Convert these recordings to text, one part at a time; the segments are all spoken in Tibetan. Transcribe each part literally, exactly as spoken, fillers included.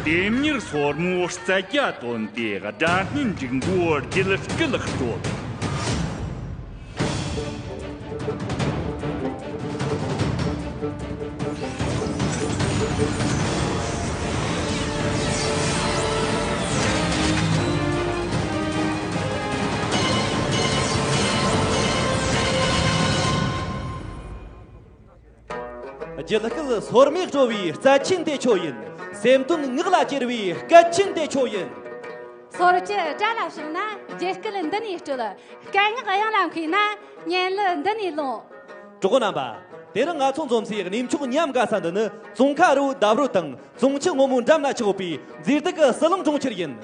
དེ་མྱུར་སོར་མོའི་རྩལ་རྒྱ་བཏོན་ཏེ་སྒྲ་སྙན་འབྲུག་མགོའི་རྒྱུད་སྐུད་དཀྲོལ། རྒྱུད་སྐུད་སོར་མོས་དཀྲོལ་བའི་རྩལ་ཆེན་དེ་ཁྱོད་ཡིན། སེམས་དོན་ངག་ལ་གྱེར་བའི་སྐད་ཆེན་དེ་ཁྱོད་ཡིན། སོར་བཅུ་སྒྲ་ལ་ཕྱུང་ན་རྒྱུད་སྐུད་འདི་ནས་དཀྲོལ། སྐད་ངག་དབྱངས་ལ་མཁས་ན་སྙན་གླུ་འདི་ནས་ལོངས། གྲོགས་པོ་རྣམ་པ། དེ་རིང་ང་ཚོ་འཛོམས་སའི་གནས་མཆོག་ཉམས་དགའ་ས་འདི་ནི་ཙོང་ཁ་རི་བོ་འདབས་རོལ་དང་ཙོང་ཆུ་སྔོན་མོའི་འགྲམ་ན་ཆགས་ཡོད་པའི་མཛེས་སྡུག་གི་ཟི་ལིང་གྲོང་ཁྱེར་ཡིན།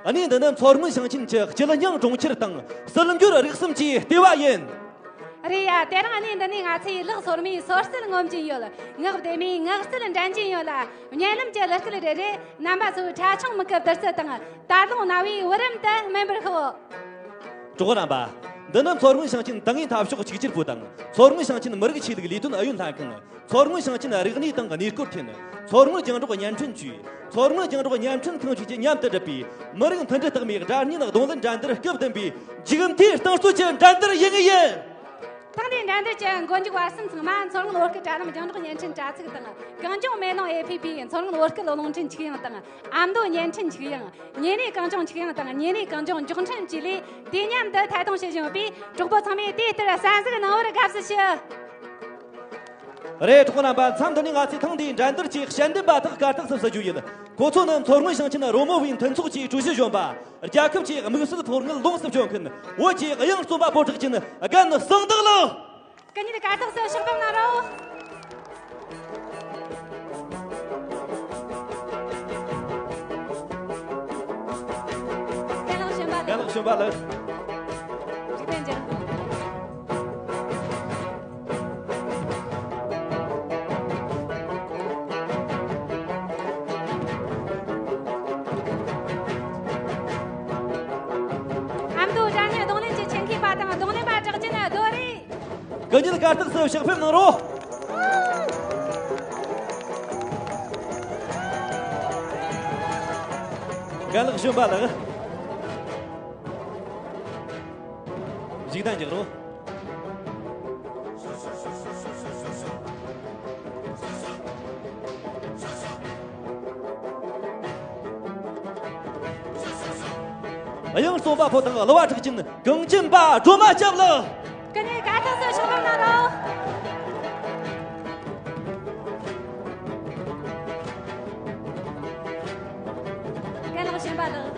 གནས་འདི་ནི་མཚོ་སྔོན་ཞིང་ཆེན་གྱི་སྤྱིར་སྙིང་གྲོང་ཁྱེར་དང་སྲིད་འབྱོར་རིག་གསུམ་གྱི་ལྟེ་བ་ཡིན། རེད་ཡ། དེ་རིང་གནས་འདི་ནས་ང་ཚོས་ལག་སོར་མོའི་སོར་རྩལ་ངོམ་གྱིན་ཡོད། ངག་བདེ་མོའི་ངག་རྩལ་འགྲན་གྱིན་ཡོད་ལ། བརྙན་ལམ་གྱི་གླུ་སྐད་རེ་རེས་རྣམ་པ་ཚོའི་ཁྲ་ཆུང་མིག་གི་བདུད་རྩི་དང་། དར་ལུང་རྣ་བའི་བུ་རམ་དུ་སྨིན་པར་ཤོག། གྲོགས་པོ་རྣམ་པ། འདི་ནི་མཚོ་སྔོན་ཞིང་ཆེན་ཏང་ཨུའི་འཐབ་ཕྱོགས་གཅིག་གྱུར་པུའུ་དང་མཚོ་སྔོན་ཞིང་ཆེན་མི་རིགས་ཆོས་ལུགས་ལས་དོན་ཨུ་ཡོན་ལྷན་ཁང་། མཚོ་སྔོན་ཞིང་ཆེན་རིག་གནས་དང་གནས་སྐོར་ཐིན། མཚོ་སྔོན་རྒྱང་སྒྲོག་བརྙན་འཕྲིན་ཅུས། མཚོ་སྔོན་རྒྱང་སྒྲོག་བརྙན་འཕྲིན་ཁང་བཅས་ཀྱིས་མཉམ་དུ་བསྒྲུབས་པའི་མི་རིགས་མཐུན་སྒྲིལ་རྟགས་མའི་སྒྲ་སྙན་རྡུང་ལེན་འགྲན་བསྡུར་སྐབས་བདུན་པའི་མཇུག་མཐའི་རྟིང་རྩོད་ཀྱི་འགྲན་བསྡུར་ཡིན་ངེས་ཡིན། ཐེངས་འདིའི་འགྲན་བསྡུར་གྱི་མགོ་མཇུག་བར་གསུམ་ཚང་མ་མཚོ་སྔོན་བོད་སྐད་དྲ་ལམ་རྒྱང་སྒྲོག་བརྙན་འཕྲིན་དྲ་ཚིགས་དང་། གངས་ལྗོངས་མེ་ལོང་ཨེ་ཕི་ཕི་མཚོ་སྔོན་བོད་སྐད་རླུང་འཕྲིན་ཆིག་ཡང་དང་། ཨ་མདོ་བརྙན་འཕྲིན་ཆིག་ཡང་། ཉིན་རེའི་གངས་ལྗོངས་ཆིག་ཡང་དང་། ཉིན་རེའི་གངས་ལྗོངས་མགྱོགས་འཕྲིན་བཅས་ལས་དུས་མཉམ་དུ་ཐད་གཏོང་བྱེད་བཞིན་ཡོད་པས། གྲོགས་པོ་ཚང་མས་དེ་ལྟར་གསན་གཟིགས་གནང་བར་དགའ་བསུ་ཞུ། རེད། གྲོགས་རྣམ་པ། མཚམས་འདི་ནས་ང་ཚོས་ཐེངས་འདིའི་འགྲན་བསྡུར་གྱི་དཔྱད་འདེམས་པ་དག་གར་སྟེགས་སུ་བསུ་རྒྱུ་ཡིན། ཁོ་ཚོ་ནི་མཚོ་སྔོན་ཞིང་ཆེན་རོལ་མོ་བའི་མཐུན་ཚོགས་ཀྱི་ཀྲུའུ་ཞི་གཞོན་པ། རྒྱལ་ཁབ་ཀྱི་དམིགས་བསལ་ཕོགས་དངུལ་ལོངས་སུ་སྤྱོད་མཁན་བོད་ཀྱི་དབྱངས་རྩོམ་པ་པོ་གྲགས་ཅན་རྒན་གསང་བདག་ལགས། སྐུ་ཉིད་གར་སྟེགས་སུ་ཕྱག་ཕེབས་གནང་རོགས། རྒན་ལགས་གཞོན་པ་ལགས། རྒན་ལགས་གཞོན་པ་ལགས། འཇིག་རྟེན་འཇིག། ཨ་མདོའི་སྒྲ་སྙན་རྡུང་ལེན་གྱི་ཆེད་མཁས་པ་དང་རྡུང་ལེན་པ་གྲགས་ཅན་རྡོ་རེད། སྐུ་ཉིད་གར་སྟེགས་སུ་ཕྱག་ཕེབས་གནང་རོགས། རྒན་ལགས་གཞོན་པ་ལགས། བཞུགས་གདན་འཇགས་རོགས། དབྱངས་རྩོམ་པ་པོ་དང་གླུ་བ་གྲགས་ཅན་གངས་ཅན་པ་སྒྲོལ་མ་སྐྱབས་ལགས། སྐུ་ཉིད་གར་སྟེགས་སུ་ཕྱག་ཕེབས་གནང་རོགས། རྒན་ལགས་གཞོན་པ་ལགས།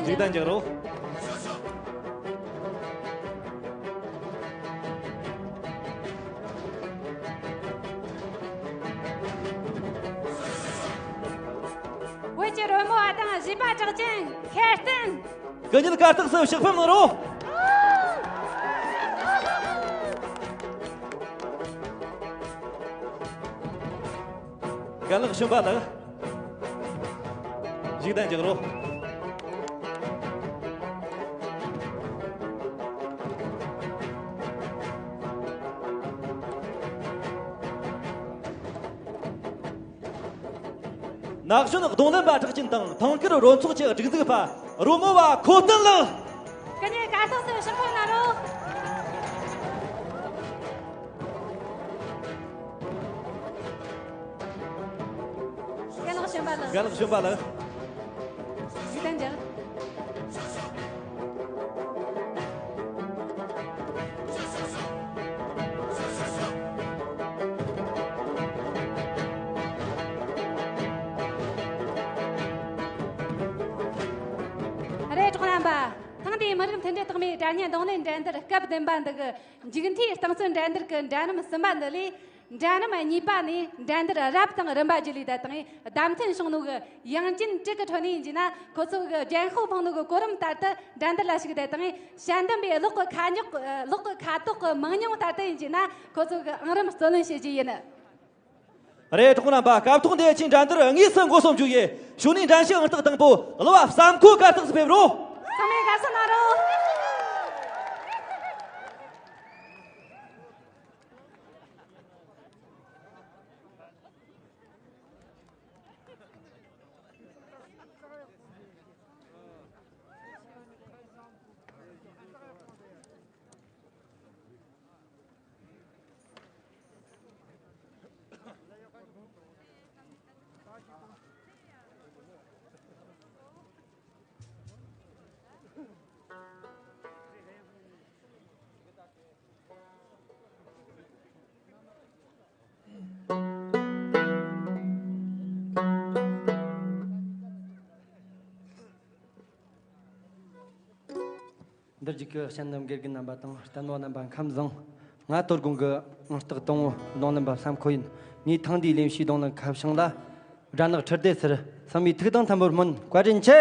བཞུགས་གདན་འཇགས། བཞུགས་གདན་འཇགས་རོགས། བོད་ཀྱི་རོལ་མོ་བ་དང་གཞས་པ་གྲགས་ཅན་ཤེར་བསྟན། སྐུ་ཉིད་གར་སྟེགས་སུ་ཕྱག་ཕེབས་གནང་རོགས། རྒན་ལགས་གཞོན་པ་ལགས། བཞུགས་གདན་འཇགས་རོགས། ན་གཞོན་རྡུང་ལེན་པ་གྲགས་ཅན་དང་ཐང་དཀར་རོལ་ཚོགས་ཀྱི་སྒྲིག་འཛུགས་པ་རོལ་མོ་བ་ཁོ་ཏན་ལགས། སྐུ་ཉིད་གར་སྟེགས་སུ་ཕྱག་ཕེབས་གནང་རོགས། རྒན་ལགས་གཞོན་པ་ལགས། རྒན་ལགས་གཞོན་པ་ལགས། བཞུགས་གདན་འཇགས། རེད། གྲོགས་རྣམ་པ། ཐེངས་འདིའི་མི་རིགས་མཐུན་སྒྲིལ་རྟགས་མའི་སྒྲ་སྙན་རྡུང་ལེན་འགྲན་བསྡུར་སྐབས་བདུན་པ་འདི་གི་མཇུག་མཐའི་རྟིང་རྩོད་འགྲན་བསྡུར་གྱི་འགྲན་རིམ་གསུམ་པ་འདི་ལས། འགྲན་རིམ་གཉིས་པ་ནས་འགྲན་བསྡུར་རབ་དང་རིམ་པ་བརྒྱུད་ལས་བསྡད་དང་། བདམས་ཐོན་བྱུང་ནོ་གི་ཡང་ཅིན་ཀྲིག་གི་ཁྲོད་ནས་ཡིན་གྱི་ན། ཁོ་ཚོ་གི་རྒྱན་ཤོག་འཕངས་ནོ་གི་གོ་རིམ་ལྟར་དུ་འགྲན་བསྡུར་ལ་ཞུགས་བསྡད་དང་། དཔྱད་འདེམས་པས་གློག་གི་ཁ་ཉོག་གློག་གི་ཁ་དོག་གི་མང་ཉུང་ལྟར་དུ་ཡིན་གྱི་ན། ཁོ་ཚོ་གི་ཨང་རིམ་རྩོད་ལེན་བྱེད་རྒྱུ་ཡིན། རེད། གྲོགས་རྣམ་པ། སྐབས་ཐོག་འདི་ཕྱིའི་འགྲན་བསྡུར་དངོས་སུ་འགོ་སོང་རྒྱུ་ཡིན། གཞུག་ནས་འགྲན་ཞུགས་ཨང་རྟགས་དང་པོ་གླུ་བ་བསམ་ཁོ་གར་སྟེགས་སུ་ཕེབས་རོགས། ཚང་མས་དགའ་བསུ་གནང་རོགས། གཅིག་གི་གཞན་དུ་དགེ་རྒན་རྣམ་པ་དང་བསྟན་པ་རྣམ་པ་ཁམས་བཟང་། ང་དོ་དགོང་གི་ཨང་རྟགས་དང་པོ་རྡུང་ལེན་པ་བསམ་ཁོ་ཡིན། ངའི་ཐེངས་འདིའི་ལེན་བྱའི་རྡུང་ལེན་ཁ་བྱང་ལ། སྦྲ་ནག་ཁྲི་ལྡེ་ཟུར། བསམ་པའི་ཐུགས་དང་མཐུན་པར་སྨོན། བཀའ་དྲིན་ཆེ།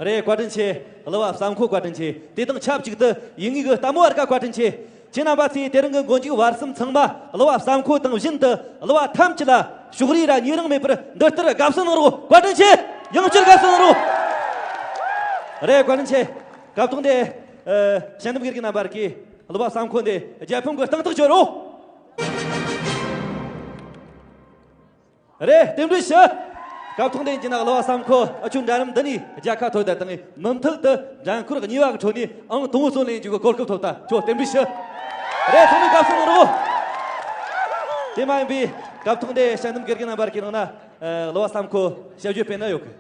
རེད། བཀའ་དྲིན་ཆེ། གླུ་བ་བསམ་ཁོ་བཀའ་དྲིན་ཆེ། དེ་དང་ཆབས་ཅིག་ཏུ་ཡིན་ངེས་ཀྱི་ལྟད་མོ་བ་རིགས་བཀའ་དྲིན་ཆེ། ཁྱེད་རྣམ་པ་ཚོས་དེ་རིང་གི་མགོ་མཇུག་བར་གསུམ་ཚང་མ་གླུ་བ་བསམ་ཁོ་དང་བཞིན་དུ་གླུ་བ་ཐམས་ཅད་ལ་ཕྱོགས་རིས་ར་ཉེ་རིང་མེད་པར་འདི་ལྟར་དགའ་བསུ་གནང་རོགས། བཀའ་དྲིན་ཆེ། ཡང་བསྐྱར་དགའ་བསུ་གནང་རོགས། རེད། བཀའ་དྲིན་ཆེ། སྐབས་ཐོག་འདི་ཨ་ཞལ་འདེབས་དགེ་རྒན་རྣམ་པར་གྱིས་གླུ་བ་བསམ་ཁོ་འདི་རྒྱལ་ཕམ་གྱི་སྟེང་ཐག་གཅོད་རོགས། རེད། རྟེན་འབྲེལ་ཞུ། སྐབས་ཐོག་འདི་ཡིན་གྱི་ན་གླུ་བ་བསམ་ཁོ་ཨ་ཆོ་འདྲ་རམ་འདི་ནས་རྒྱལ་ཁ་ཐོབ་ད་དང་མུ་མཐུད་དུ་འགྲན་ཁུར་གཉིས་པ་གི་ཁྲོད་ནས་ཨང་དང་པོ་སོན་ལེན་རྒྱུ་གི་གོ་སྐབས་ཐོབ་ད་ཁྱོད་རྟེན་འབྲེལ་ཞུ། རེད། ཚང་མས་བཀའ་གསུང་གནང་རོགས། དེ་མ་ཡིན་པའི་སྐབས་ཐོག་འདི་དཔྱད་འདེམས་དགེ་རྒན་རྣམ་པར་གྱི་ནང་ན་གླུ་བ་བསམ་ཁོ་ཞབས་ཞུ་སྤེལ་ན་ཡོད་གི།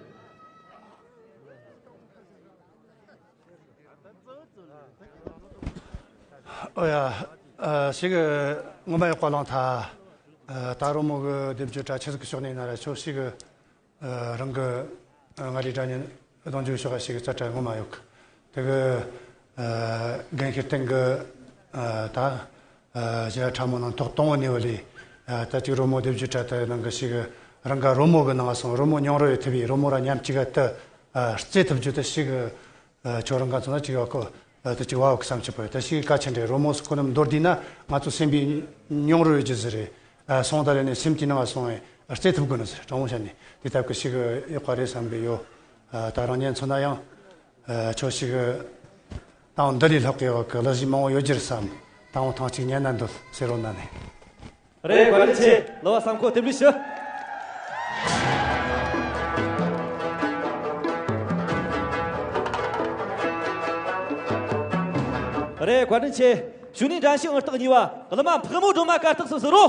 ཨོ་ཡ། ཨ། ཞིག་ངོ་མ་ཡག་པ་བླངས་ཐལ། ཨ། ད་རོལ་མོ་གི་སྡེབ་སྦྱོར་གྲ་ཆི་ཟིག་གི་ཕྱོགས་ནས་ཡིན་ན་ར་ཆོག་ཞིག་ཨ། རང་གི། ཨ། མངའ་རིས་སྒྲ་སྙན་རྡུང་རྒྱུ་ཕྱོགས་ཞིག་རྩ་བྲལ་ངོ་མ་ཡོད་གི། དེ་གི། ཨ། རྒན་ཤེས་སྟེང་གི། ཨ། ད། ཨ། གཞས་ཕྲ་མོ་ནང་ཐོག་དང་བོ་ནས་བ་ལས། ཨ། ད་ཅིག་རོལ་མོ་སྡེབ་སྦྱོར་གྲ་དེ་ནང་གི་ཞིག་རང་ག་རོལ་མོ་གི་ནང་སོང་རོལ་མོ་མྱོང་རོལ་ཡོད་ཐུབ་པའི་རོལ་མོ་ར་མཉམ་གཅིག་ག་དུ། ཨ། རྩེ་ཐུབ་རྒྱུ་དུ་ཞིག་ཨ། ཁྱོད་རང་ག་ཚོད་ན་ཅིག་ཡོད་གོ། ཨ། དུ་ཅིག་བ་བ་གི་བསམ་ཆུ་པོ་ད་ཞིག་ག་ཆེན་རེད། རོལ་མོ་སུ་ཁོ་ནམ་མདོར་བསྡུས་ན་ང་ཚོ་སེམས་པའི་མྱོང་རོལ་ཡོད་རྒྱུ་ཟིག་རེད། ཨ། སོང་ད་རེ་ནས་སེམས་ཀྱི་ནང་སོང་བས་རྩེ་ཐུབ་དགོས་ནི་ཟིག་དྲང་མོ་བཤད་ནས་དེ་ཐབས་ཀྱི་ཞིག་ཡོད་པ་རེད་བསམ་པའི་ཡོད། ཨ། ད་རང་ཉན་ཚོ་ན་ཡང་། ཨ། ཁྱོད་ཞིག་དང་འདི་ལས་ལྷག་གི་ཡོད་གི་གླུ་གཞས་མང་བོ་ཡོད་རྒྱུ་རེད་བསམ། དང་བོ་ཐང་གཅིག་ཉན་ན་འདོད་ཟེར་རོ་ན་ནས། རེད། བཀའ་དྲིན་ཆེ། གླུ་བ་བསམ་ཁོ་རྟེན་འབྲེལ་ཞུ། རེད། བཀའ་དྲིན་ཆེ། གཞུག་ནས་འགྲན་ཞུགས་ཨང་རྟགས་གཉིས་པ་གླུ་མ་ཕག་མོ་སྒྲོལ་མ་གར་སྟེགས་སུ་ཟུར་རོ།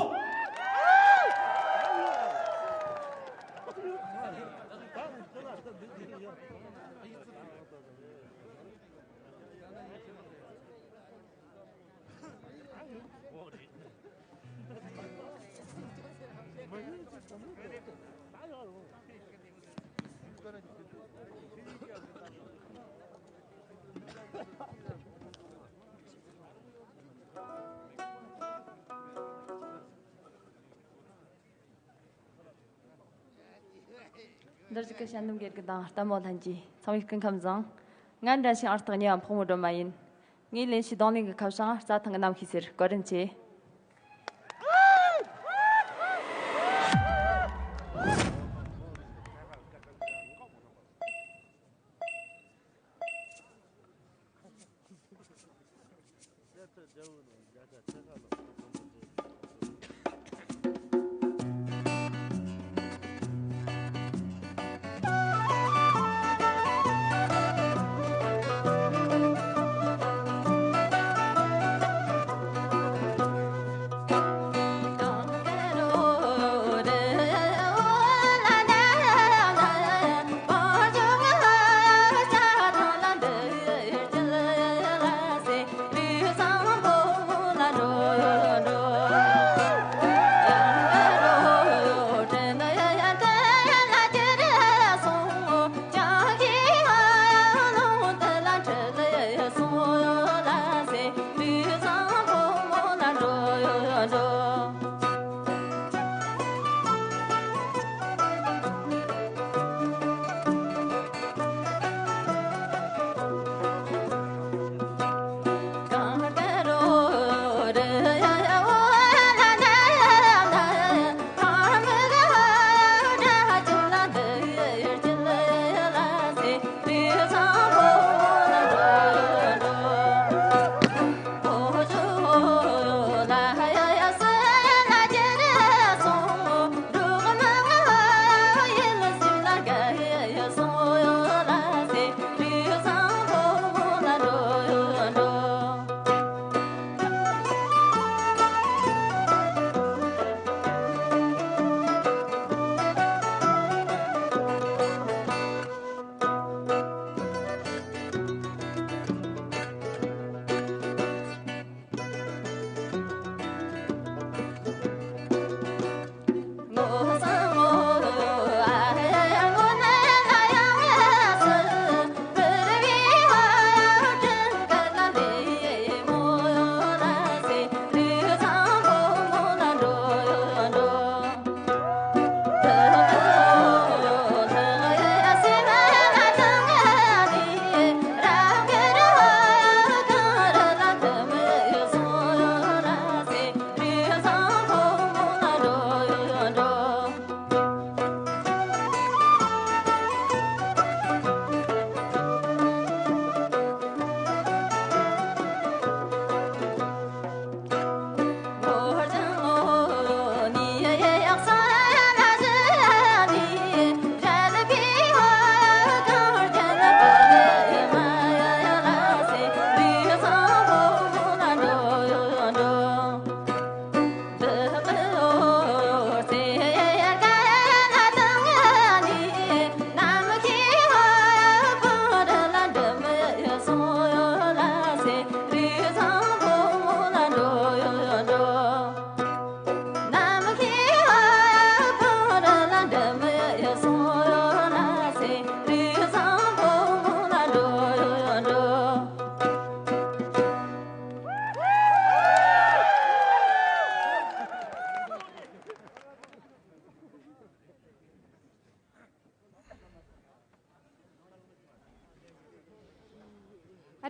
འདིར་བཞུགས་ཀྱི་དཔྱད་འདེམས་དགེ་རྒན་དང་ལྟད་མོ་ལྷན་རྒྱས། ཚང་མས་སྐུ་ཁམས་བཟང་། ང་འགྲན་ཞུགས་ཨང་རྟགས་གཉིས་པ་ཕག་མོ་སྒྲོལ་མ་ཡིན། ངའི་ལེན་རྒྱུའི་རྡུང་ལེན་གྱི་ཁ་བྱང་རྩྭ་ཐང་གི་རྣམ་ཤེས་ཟེར། བཀའ་དྲིན་ཆེ།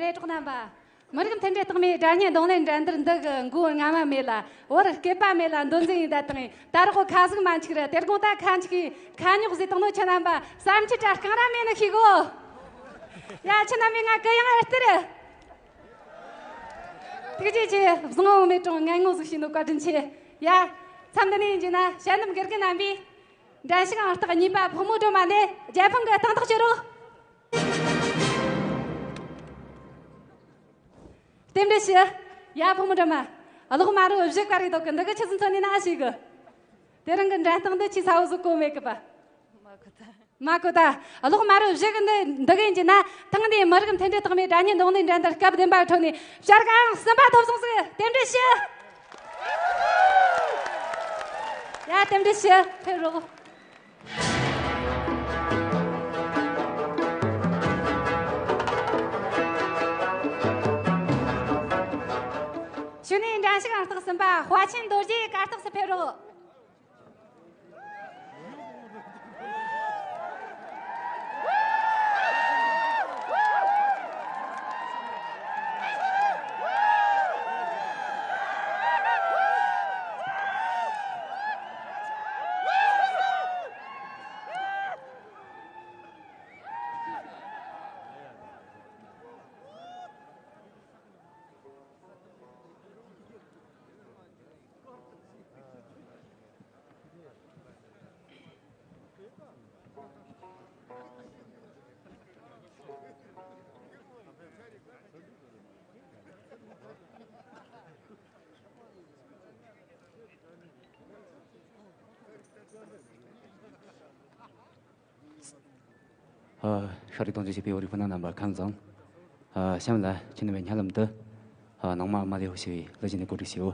རེད། གྲོགས་རྣམ་པ། མི་རིགས་མཐུན་སྒྲིལ་རྟགས་མའི་སྒྲ་སྙན་རྡུང་ལེན་འགྲན་བསྡུར་འདི་གི་མགོ་རྔ་མ་མེད་ལ། བར་སྐེད་པ་མེད་ལ། མདོ་འཛིན་ཡིན་ད་དང་། ད་རོགས་ཁ་ཟིག་མ་འཆིག་ར། དེ་དགོང་ད་ཁ་འཆིག་གི་ཁ་རྙོག་ཟིག་བཏང་ནོ། ཁྱེད་རྣམ་པ་བསམ་འཆར་དྲ་རྐང་ར་མེད་ནི་ཤེས་གོ། ཡ། ཁྱེད་རྣམ་པས་ང་གུ་ཡངས་ཨེ་སྟེར། ཐུགས་རྗེ་ཆེ། བཟང་བོ་མེད་གྲོང་ངན་ངོ་ཟིག་ཤེས་ནོ་བཀའ་དྲིན་ཆེ། ཡ། མཚམས་འདི་ནས་ཡིན་རྒྱུ་ན་ཞལ་འདོམས་དགེ་རྒན་རྣམ་པས་འགྲན་ཞུགས་ཨང་རྟགས་གཉིས་པ་ཕག་མོ་སྒྲོལ་མ་ལས་རྒྱལ་ཕམ་གི་གཏན་ཐག་གཅོད་རོགས། རྟེན་འབྲེལ་ཞུ། ཡ། ཕག་མོ་སྒྲོལ་མ། གློག་དམར་རོ་བཞི་ཀ་རིག་འདུག་གི། འདི་གི་ཆི་ཟིག་མཚོན་ནས་ན་ཞིག་གི། དེ་རིང་གི་འགྲན་སྟངས་འདི་ཆི་ས་བོ་ཟིག་གོ་མེད་གི་པ། མ་གོ་ད། གློག་དམར་རོ་བཞི་གི་འདི་འདི་གི་ཡིན་གྱི་ན། ཐེངས་འདིའི་མི་རིགས་མཐུན་སྒྲིལ་རྟགས་མའི་སྒྲ་སྙན་རྡུང་ལེན་འགྲན་བསྡུར་སྐབས་བདུན་པའི་ཁྲོད་ནས་བྱ་དགའ་ཨང་གསུམ་པ་ཐོབ་སོང་ཟིག། རྟེན་འབྲེལ་ཞུ། ཡ། རྟེན་འབྲེལ་ཞུ། ཕེབས་རོགས། གཞུག་ནས་འགྲན་ཞུགས་ཨང་རྟགས་གསུམ་པ་དཔའ་ཆེན་རྡོ་རྗེ་གར་སྟེགས་སུ་ཕེབས་རོགས། ཨ། ཤ་རི་གཏོང་ཆེད་བྱེད་པའི་བོད་རིགས་སྤུན་ཟླ་རྣམ་པ་ཁམས་བཟང་། ཨ། གཤམ་ལ་ཁྱེད་རྣམ་པའི་སྙན་ལམ་དུ། ཨ། ནང་མ་མ་ལེའུ་ཞེས་པའི་གླུ་གཞས་ནས་གོ་སྒྲིག་ཞུའོ།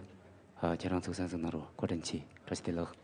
ཨ། ཁྱེད་རང་ཚོ་གསན་གཟིགས་གནང་རོགས། བཀའ་དྲིན་ཆེ། བཀྲ་ཤིས་བདེ་ལེགས།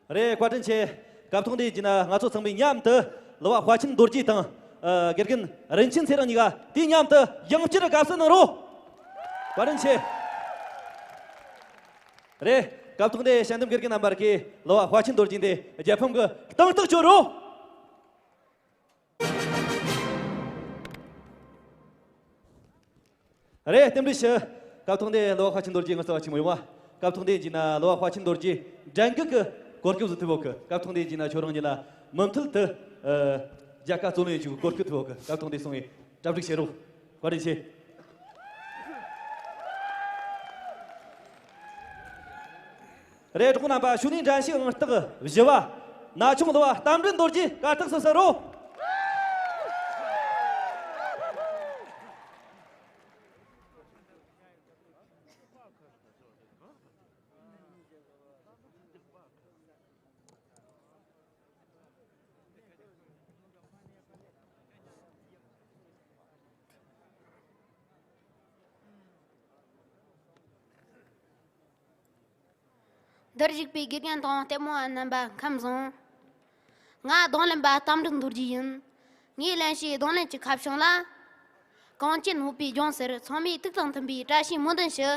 རེད། བཀའ་དྲིན་ཆེ། སྐབས་ཐོག་འདིའི་རྗེས་ན་ང་ཚོ་ཚང་མས་མཉམ་དུ་གླུ་བ་དཔའ་ཆེན་རྡོ་རྗེ་དང་། ཨ། དགེ་རྒན་རིན་ཆེན་ཚེ་རིང་གཉིས་ཀ་དེ་མཉམ་དུ་ཡང་བསྐྱར་དགའ་བསུ་གནང་རོགས། བཀའ་དྲིན་ཆེ། རེད། སྐབས་ཐོག་འདིའི་དཔྱད་འདེམས་དགེ་རྒན་རྣམ་པར་གྱིས་གླུ་བ་དཔའ་ཆེན་རྡོ་རྗེ་འདི་རྒྱལ་ཕམ་གྱི་གདེང་ཐག་གཅོད་རོགས། རེད། རྟེན་འབྲེལ་ཞུ། སྐབས་ཐོག་འདིའི་གླུ་བ་དཔའ་ཆེན་རྡོ་རྗེ་ངོ་ཚ་བ་ཆེན་མོ་ཡོང་བ། སྐབས་ཐོག་འདིའི་རྗེས་ན་གླུ་བ་དཔའ་ཆེན་རྡོ་རྗེ་འགྲན་ཁུལ་གྱི་གོ་སྐབས་སུ་ཐུག་ཡོད་གི། སྐབས་ཐོག་འདིའི་རྗེས་ན་ཁྱོད་རང་གཉིས་ལ་མུ་མཐུད་དུ། ཨ། མཇལ་ཁ་རྩོད་ལེན་བྱེད་རྒྱུའི་གོ་སྐབས་ཐུག་ཡོད་གི། སྐབས་ཐོག་འདི་སོང་བས་གྲ་སྒྲིག་བྱེད་རོགས། བཀའ་དྲིན་ཆེ། རེད། གྲོགས་རྣམ་པ། གཞུག་ནས་འགྲན་ཞུགས་ཨང་རྟགས་བཞི་བ་ན་ཆུང་གླུ་བ་རྟ་མགྲིན་རྡོ་རྗེ་གར་སྟེགས་སུ་སོང་རོགས། འདིར་བཞུགས་པའི་དགེ་རྒན་དང་ལྟད་མོ་བ་རྣམ་པ་ཁམས་བཟང་། ང་རྡུང་ལེན་པ་རྟ་མགྲིན་རྡོ་རྗེ་ཡིན། ངའི་ལེན་བྱའི་རྡུང་ལེན་གྱི་ཁ་བྱང་ལ། གངས་ཅན་བོད་པའི་ལྗོངས་ཟེར། ཚང་མས་ཐུགས་དང་མཐུན་པའི་བཀྲ་ཤིས་སྨོན་འདུན་ཞུ།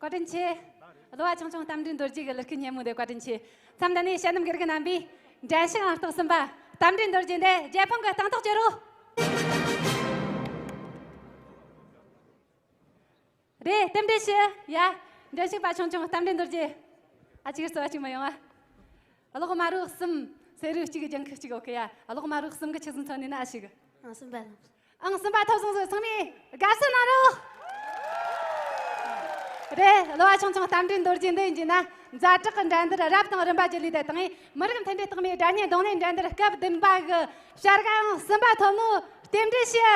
བཀའ་དྲིན་ཆེ། གླུ་བ་ཆུང་ཆུང་རྟ་མགྲིན་རྡོ་རྗེ་གི་གླུ་སྐད་སྙན་མོ་དེ་བཀའ་དྲིན་ཆེ། མཚམས་འདི་ནས་དཔྱད་འདེམས་དགེ་རྒན་རྣམ་པས་འགྲན་ཞུགས་ཨང་རྟགས་གསུམ་པ་རྟ་མགྲིན་རྡོ་རྗེ་འདི་རྒྱལ་ཕམ་གྱི་གདེང་ཐག་གཅོད་རོགས། རེད། རྟེན་འབྲེལ་ཞུ་ཡ། འགྲན་ཞུགས་པ་ཆུང་ཆུང་རྟ་མགྲིན་རྡོ་རྗེ། ཨ། ཅིག་རྩོལ་བ་གཅིག་མ་ཡོང་ཨ། གློག་དམར་རོ་གསུམ། སེར་རོ་གཅིག་ལྗང་ཁུ་གཅིག་ཨོ་ཁེ་ཡ། གློག་དམར་རོ་གསུམ་གི་ཆུ་ཚོད་མཚོན་ནས་ན་ཨ་ཞིག་ཨང་གསུམ་པ་ལ། ཨང་གསུམ་པ་ཐོབ་སོང་ཟིག་ཚང་མས་དགའ་བསུ་གནང་རོགས། རེད། གླུ་བ་ཆུང་ཆུང་རྟ་མགྲིན་རྡོ་རྗེ་འདི་ཡིན་གྱི་ན། ཛ་དྲག་གི་འགྲན་བསྡུར་རབ་དང་རིམ་པ་བརྒྱུད་ལས་དེ་དང་། མི་རིགས་མཐུན་སྒྲིལ་རྟགས་མའི་སྒྲ་སྙན་རྡུང་ལེན་འགྲན་བསྡུར་སྐབས་བདུན་པ་གི་བྱ་དགའ་ཨང་གསུམ་པ་ཐོབ་ནོ་རྟེན་འབྲེལ་ཞུ།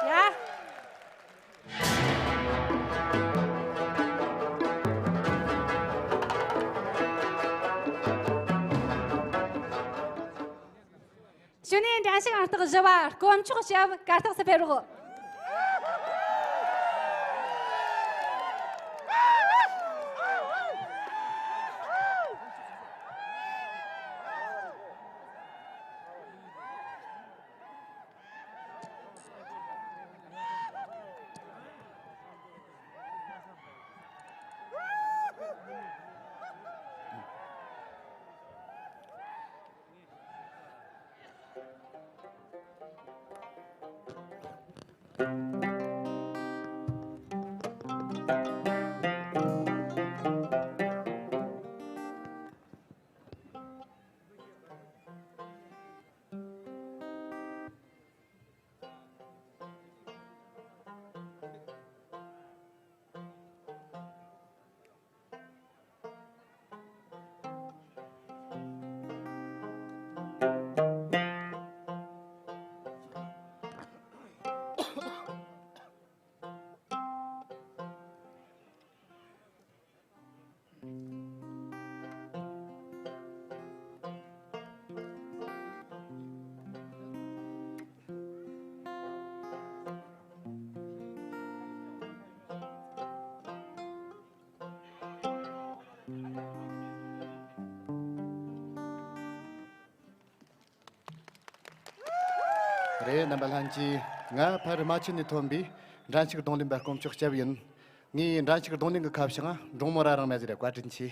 ཡ། གཞུག་ནས་འགྲན་ཞུགས་ཨང་རྟགས་བཞི་བ་དཀོན་མཆོག་ཞབས་གར་སྟེགས་སུ་ཕེབས་རོགས། རེད། རྣམ་པ་ལྷན་རྒྱས། ང་ཕ་རི་རྨ་ཆུ་ནས་ཐོན་པའི་འགྲན་ཞུགས་རྡུང་ལེན་པ་དཀོན་མཆོག་སྐྱབས་ཡིན། ངས་འགྲན་ཞུགས་རྡུང་ལེན་གྱི་ཁ་བྱང་འབྲོང་མོ་རྭ་རིང་མ་ཟེར། བཀའ་དྲིན་ཆེ།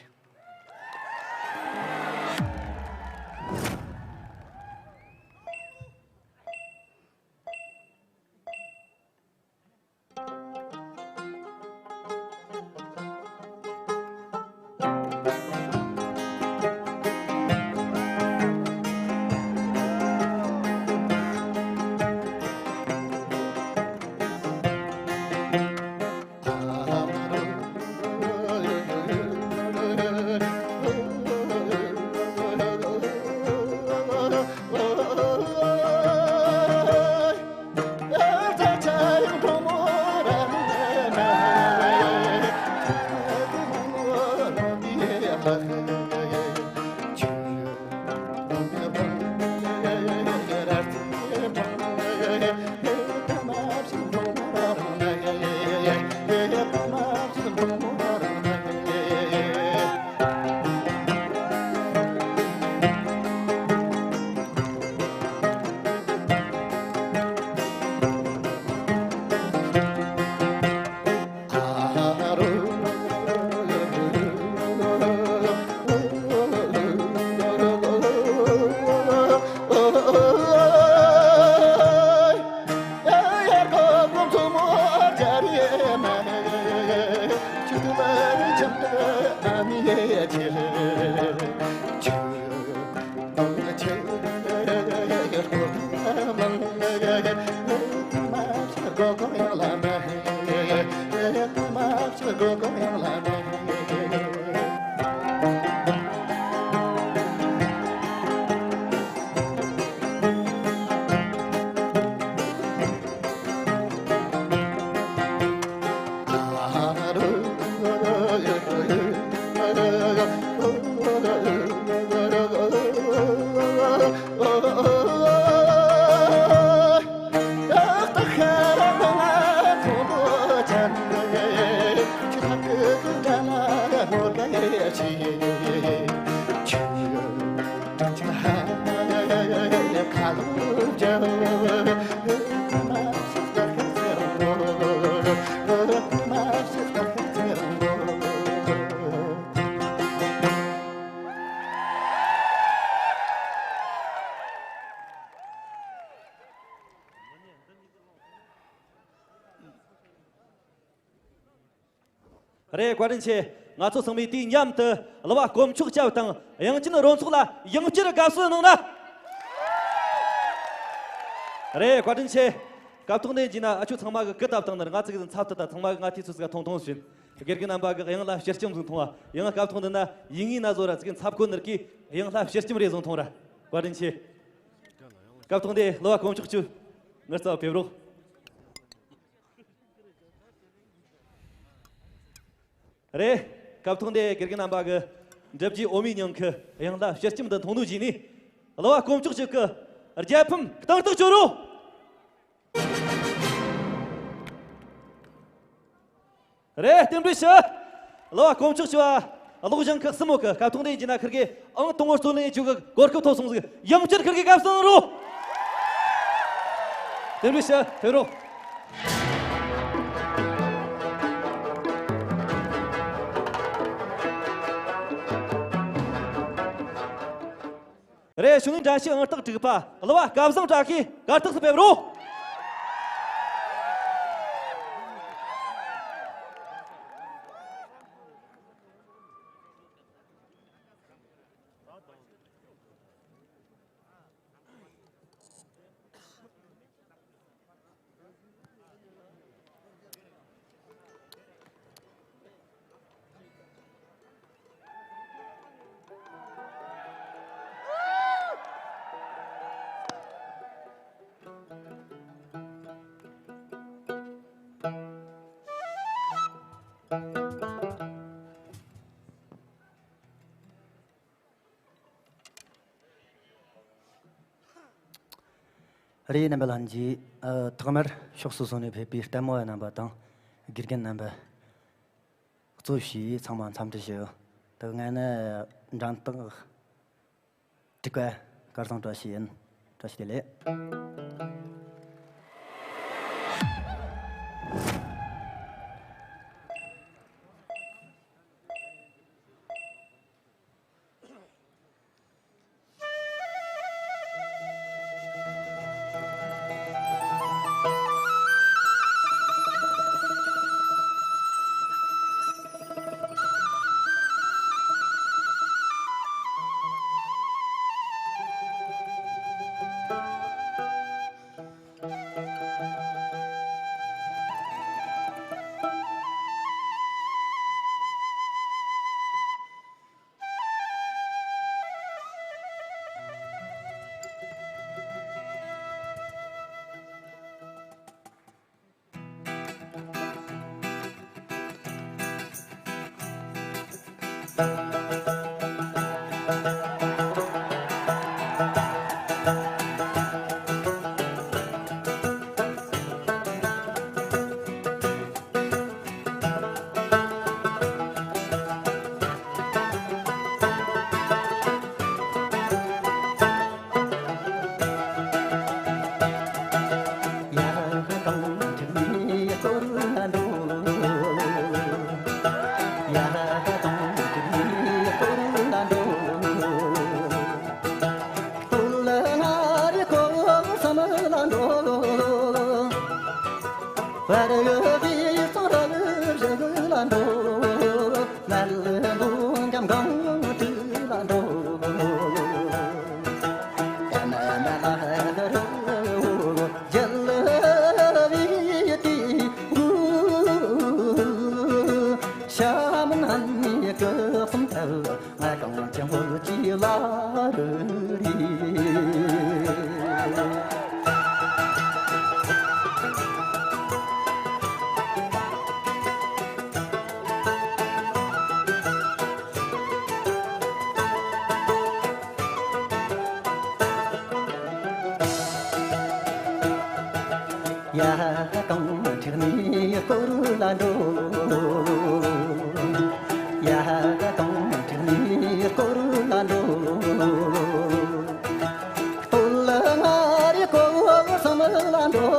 རེད། བཀའ་དྲིན་ཆེ། ང་ཚོ་ཚང་མས་དུས་མཉམ་དུ་གླུ་བ་དཀོན་མཆོག་སྐྱབས་དང་དབྱངས་ཅན་རོལ་ཚོགས་ལ་ཡང་བསྐྱར་དགའ་བསུ་གནང་ན། རེད། བཀའ་དྲིན་ཆེ། སྐབས་ཐོག་འདི་ཡིན་ན་ཨ་ཆོ་ཚང་མ་གི་སྐུ་བཏབ་བཏང་ནི་རེད། ང་ཚོ་གི་འཚབ་ཏུ་ད་ཚང་མ་གི་ང་དུས་ཚོད་ཟིག་ཐུང་ཐུང་ཞིག་ཡིན། དགེ་རྒན་རྣམ་པ་གི་དབྱངས་ལ་ཕྱིར་སྐྱོམ་ཟིག་མཐོང་བ། ཡང་སྐབས་ཐོག་འདི་ན་ཡིན་ངེས་ན་བཟོ་ར་ཚིག་འཚབ་ཁོ་ནར་གི་དབྱངས་ལ་ཕྱིར་སྐྱོམ་རེ་ཟིག་མཐོང་ར། བཀའ་དྲིན་ཆེ། སྐབས་ཐོག་འདི་གླུ་བ་དཀོན་མཆོག་ཆུ་ངར་རྩ་བ་ཕེབས་རོགས། རེད། སྐབས་ཐོག་འདི་དགེ་རྒན་རྣམ་པ་གི་འགྲུབ་རྒྱུའི་འོ་མའི་མྱིང་གི་དབྱངས་ལ་ཕྱིར་སྐྱོམ་དུ་མཐོང་ནོ་བཞིན་ནི་གླུ་བ་དཀོན་མཆོག་ཆུ་གི་རྒྱལ་ཕམ་གཏིང་ཐག་གཅོད་རོགས། རེད། རྟེན་འབྲེལ་ཞུ། གླུ་བ་དཀོན་མཆོག་ཆུ་བ་གློག་ཞིང་ཁག་གསུམ་མོ་གི་སྐབས་ཐོག་འདི་ཡིན་ན་ཁིར་གི་ཨང་དང་པོ་རྩོད་ལེན་བྱེད་རྒྱུ་གི་གོ་སྐབས་ཐོབ་སོང་ཟིག་ཡང་བསྐྱར་ཁིར་གི་དགའ་བསུ་གནང་རོགས། རྟེན་འབྲེལ་ཞུ། ཕེབས་རོགས། རེད། གཞུག་ནས་འགྲན་ཞུགས་ཨང་རྟགས་དྲུག་པ་གླུ་བ་སྐལ་བཟང་བཀྲ་ཤིས་གར་སྟེགས་སུ་ཕེབས་རོགས། རེད། རྣམ་པ་ལྷན་རྒྱས། ཨ། ཐོག་མར་ཕྱོགས་སོ་སོ་ནས་ཕེབས་པའི་ལྟད་མོ་བ་རྣམ་པ་དང་། དགེ་རྒན་རྣམ་པ། གཙོ་བྱས་ཚང་མ་འཚམས་འདྲི་ཞུ། ད་ང་ནི་འགྲན་རྟགས་དྲུག་པ་སྐལ་བཟང་བཀྲ་ཤིས་ཡིན། བཀྲ་ཤིས་བདེ་ལེགས། ཡ་གང་ཁྲིག་ནས་སྐོར་ལ་འགྲོ། ཡ་གང་ཁྲིག་ནས་སྐོར་ལ་འགྲོ། སྟོད་མངའ་རིས་སྐོར་བསམ་ལ་འགྲོ།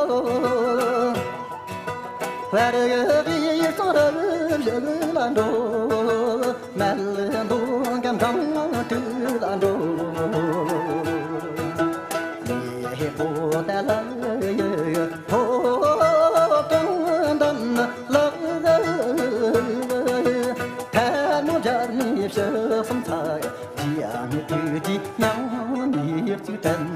བར་གཡུ་རིས་གཙང་རབ་བཞུགས་ལ་འགྲོ། མལ་འདོང་གམ་གང་སྤྲུལ་ལ་འགྲོ། ལས་པོ་ཏ་ལ་ཡི་ཐོག་ཀྲུང་འདམ་ལག་ཐལ་མོ་སྦྱར་ནས་ཕྱི་སུམ་ཚ། རྒྱ་མི་དུས་ཀྱི་ཉང་ནས་གཅིག་དྲན།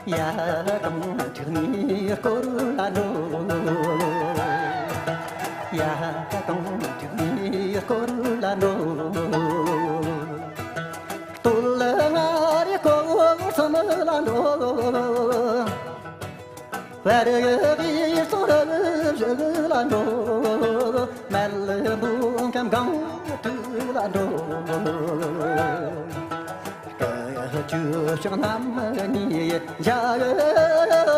ཡ་གང་ཁྲིག་ནས་སྐོར་ལ་འགྲོ། ཡ་གང་ཁྲིག་ནས་སྐོར་ལ་འགྲོ། སྟོད་མངའ་རིས་སྐོར་བསམ་ལ་འགྲོ། བར་གཡུ་རིས་གཙང་རབ་བཞུགས་ལ་འགྲོ། མལ་འདོང་གམ་གང་སྤྲུལ་ལ་འགྲོ། སྐུ་ཆུ་ཕྱོགས་རྣམས་ནས་འཇའ་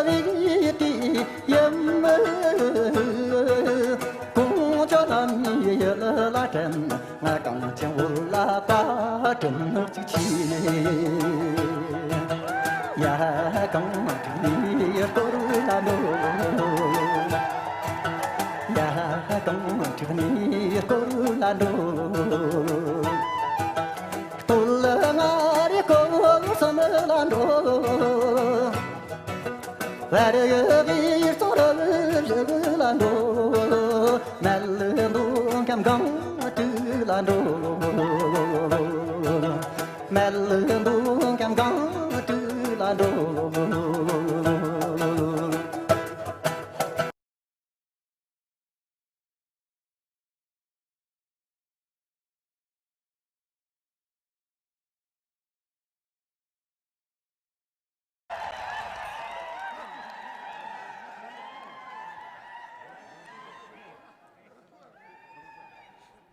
བའི་དུས་ཡིན། ཀོང་ཇོ་རྣམས་ནས་ཡུལ་ལ་དྲན། ང་གངས་ཅན་བོད་ལ་བཀའ་དྲིན་གཅིག་ཆེ། ཡ་གངས་ཁྲིག་ནས་སྐོར་ལ་འགྲོ། ཡ་གངས་ཁྲིག་ནས་སྐོར་ལ་འགྲོ། སྟོད་མངའ་རིས་སྐོར་བསམ་ལ་འགྲོ། བར་གཡུ་རིས་གཙང་རབ་བཞུགས་ལ་འགྲོ། མལ་འདོང་གམ་གང་སྤྲུལ་ལ་འགྲོ། མལ་འདོང་གམ་གང་སྤྲུལ་ལ་འགྲོ།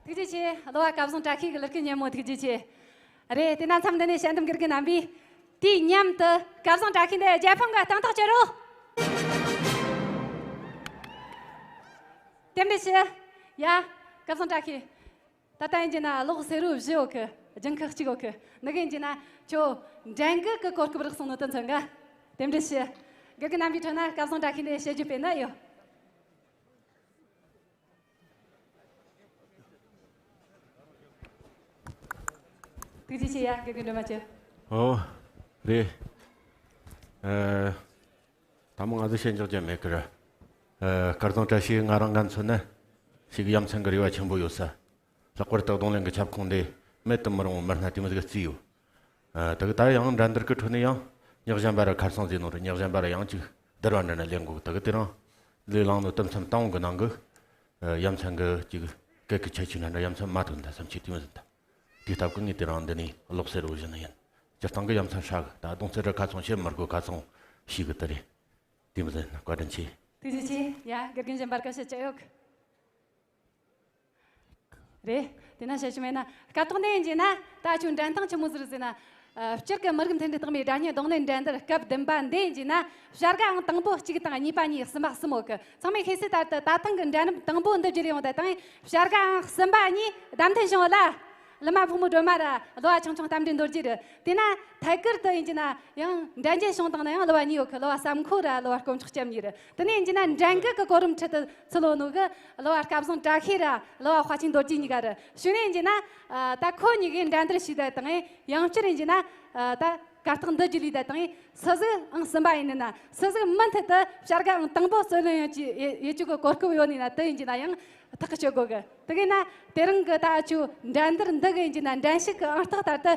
ཐུགས་རྗེ་ཆེ། གླུ་བ་སྐལ་བཟང་བཀྲ་ཤིས་ཀྱི་གླུ་སྐད་སྙན་མོ་ཐུགས་རྗེ་ཆེ། རེད། དེ་ན་མཚམས་འདི་ནས་དཔྱད་འདེམས་དགེ་རྒན་རྣམ་པས་དུས་མཉམ་དུ་སྐལ་བཟང་བཀྲ་ཤིས་འདི་རྒྱལ་ཕམ་གྱི་སྟེང་ཐག་གཅོད་རོགས། རྟེན་འབྲེལ་ཞུ། ཡ། སྐལ་བཟང་བཀྲ་ཤིས། ད་ལྟ་ཡིན་གྱི་ན་གློག་སེར་པོ་བཞི་ཡོད་གི། ལྗང་ཁུ་གཅིག་ཡོད་གི། ནི་གི་ཡིན་གྱི་ན་ཁྱོད་འགྲན་གི་གི་གོ་སྐབས་རག་སོང་ནོ་དོན་ཚན་ག། རྟེན་འབྲེལ་ཞུ། དགེ་རྒན་རྣམ་པའི་ཁྲོད་ན་སྐལ་བཟང་བཀྲ་ཤིས་འདི་བཤད་རྒྱུ་དཔེར་ན་ཡོད། ཐུགས་རྗེ་ཆེ་ཡ། དགེ་རྒན་སྒྲོལ་མ་ཆེ། ཨོ། རེད། ཨ། ད་མོ་ང་ཚོ་བཤད་འཇོག་རྒྱུ་མེད་ཀི་ར། ཨ། སྐལ་བཟང་བཀྲ་ཤིས་ང་རང་ང་མཚོན་ན་ཞིག་ཡ་མཚན་གི་རེ་བ་ཆེན་པོ་ཡོད་ས། ལྷག་པར་དུ་རྡུང་ལེན་གི་ཁྱབ་ཁོངས་འདི་མེད་དུ་མི་རུང་བ་མི་སྣ་དེ་མོ་ཟིག་བརྩིས་ཡོད། ཨ། དེ་གི་ད་ཡང་འགྲན་བསྡུར་གི་ཁྲོད་ནས་ཡང་ཉག་གཞན་པ་ར་ཁར་སང་ཟེར་ནོ་ར་ཉག་གཞན་པ་ར་ཡང་ཅིག་བསྡུར་བ་འདྲ་ན་ལེན་དགོས། དེ་གི་དེ་རིང་ལས་བླངས་ནོ་དུམ་མཚམས་དང་པོ་གི་ནང་གི། ཨ། ཡ་མཚན་གི་ཅིག་སྐད་གི་ཁྱད་ཆོས་འདྲ་འདྲ་ཡ་མཚན་མ་ཐུག་འདྲ་བསམ་ཆེ་དེ་མོ་ཟིག་ད། དེའི་སྟབས་ཀྱིས་ངས་དེ་རིང་འདི་ནས་གློག་སེར་པོ་བཞིན་ཡིན། སྤྱིར་བཏང་གི་ཡ་མཚན་ཧྲ་གི། ད་རྡུང་རྩེད་ར་ཁ་ཚོང་བྱེད་མི་དགོས། ཁ་ཚོང་ཞིག་གི་དེ་རེད། དེ་མི་ཟིན་བཀའ་དྲིན་ཆེ། ཐུགས་རྗེ་ཆེ། ཡ། དགེ་རྒན་གཞན་པར་སྐད་ཆ་ཅི་ཡོད། རེད། དེ་ན་བཤད་རྒྱུ་མེད་ན་སྐབས་ཐོག་འདི་ཡིན་གྱི་ན་ད་ཁྱོད་འགྲན་སྟངས་ཆི་མོ་ཟིག་རེད་ཟེར་ན། ཨ། སྤྱིར་གི་མི་རིགས་མཐུན་སྒྲིལ་རྟགས་མའི་སྒྲ་སྙན་རྡུང་ལེན་འགྲན་བསྡུར་སྐབས་བདུན་པ་འདི་ཡིན་གྱི་ན་བྱ་དགའ་ཨང་དང་པོ་གཅིག་དང་གཉིས་པ་གཉིས། གསུམ་པ་གསུམ་ཡོད་གི། ཚང་མས་ཤེས་གསལ་ལྟར་དུ་ད་ཐེངས་ཀྱི་འགྲན་རིམ་དང་པོ་འདི་བརྒྱུད་ལས་ཡོང་ད་དང་བྱ་དགའ་ཨང་གསུམ་པ་གཉིས་བདམས་ཐོན་བྱུང་ལ། གླུ་མ་ཕོ་མོ་སྒྲོལ་མ་ར་གླུ་བ་ཆུང་ཆུང་རྟ་མགྲིན་རྡོ་རྗེ་རེད། དེ་ན་ཐད་ཀར་དུ་ཡིན་གྱི་ན་ཡང་འགྲན་རྒྱལ་བྱུང་དང་ན་ཡང་གླུ་བ་གཉིས་ཡོད་གི། གླུ་བ་བསམ་ཁོ་ར་གླུ་བ་དཀོན་མཆོག་སྐྱབས་གཉིས་རེད། དེ་ནས་ཡིན་གྱི་ན་འགྲན་གི་གི་གོ་རིམ་ཁྲོད་དུ་ཚུད་ཡོད་ནོ་གི་གླུ་བ་སྐལ་བཟང་བཀྲ་ཤིས་ར་གླུ་བ་དཔའ་ཆེན་རྡོ་རྗེ་གཉིས་ཀ་རེད། གཞུག་ནས་ཡིན་གྱི་ན་ད་ཁོ་གཉིས་ཀས་འགྲན་བསྡུར་བྱས་ད་དང་ཡང་བསྐྱར་ཡིན་གྱི་ན་ད་གར་སྟེགས་འདི་བརྒྱུད་ལས་ད་དང་སུ་ཟིག་ཨང་གསུམ་པ་ཡིན་ན། སུ་ཟིག་མུ་མཐུད་དུ་བྱ་དགའ་ཨང་དང་པོ་རྩོད་ལེན་ཡོད་ཀྱི་ཡོད་ཀྱི་གི་གོ་སྐབས་ཡོད་ནི་ན་དེ་ཡིན་གྱི་ན་ཡང་ཐག་གི་ཆོད་དགོས་གི། དེ་གས་ན་དེ་རིང་གི་ད་ཆུ་འགྲན་བསྡུར་འདི་གི་ཡིན་གྱི་ན་འགྲན་ཞུགས་གི་ཨང་རྟགས་ལྟར་དུ་